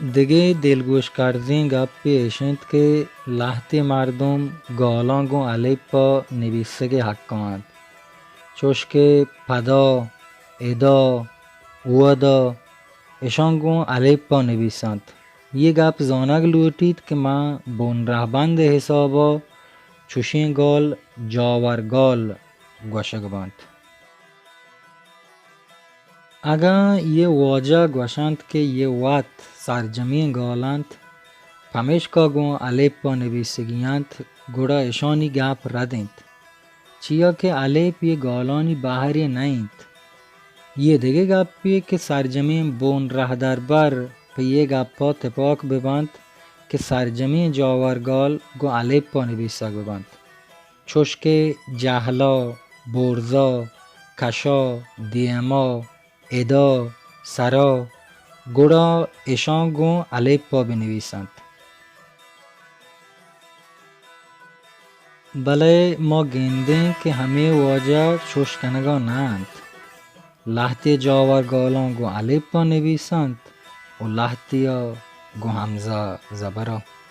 دگہ دلگوش کرزیں گپے اش انت کہ لہتے مردم گالاں گوں الپ ءَ نبیسگ ءِ حق ءَ انت، چوش کہ پدا، ادا، اودا، اشاں گوں الپ ءَ نبیس انت۔ اے گپ زانگ لوٹیت کہ ماں بن رہبند ءِ حساب ءَ چوشیں گال جاور گال گوشگ بنت۔ اگاں اے واجہ گوشنت کہ اے وت سرجمیں گال انت، پمیشکا گوں الپ ءَ نبیسگی انت، گڑا اشانی گپ رد انت، چیا کہ الپ اے گالانی بہرے نہ انت۔ اے دگہ گپے کہ سرجمیں بن رہدربر پہ اے گپ ءَ تپاک بہ بنت کہ سرجمیں جاور گال گوں الپ ءَ نبیسگ بہ بنت۔ چوش کہ جہلا، برزا، کشا، دیما، ادا، سرا، گڑا اشاں گوں الپ ءَ بہ نویس انت۔ بلے ما گندیں کہ ہمے واجہ چوش کنگ ءَ نہ انت۔ لہتے جاور گالاں گوں الپ ءَ نبیس انت ءُ لہتے ءَ گوں ہمزہ زبر ءَ۔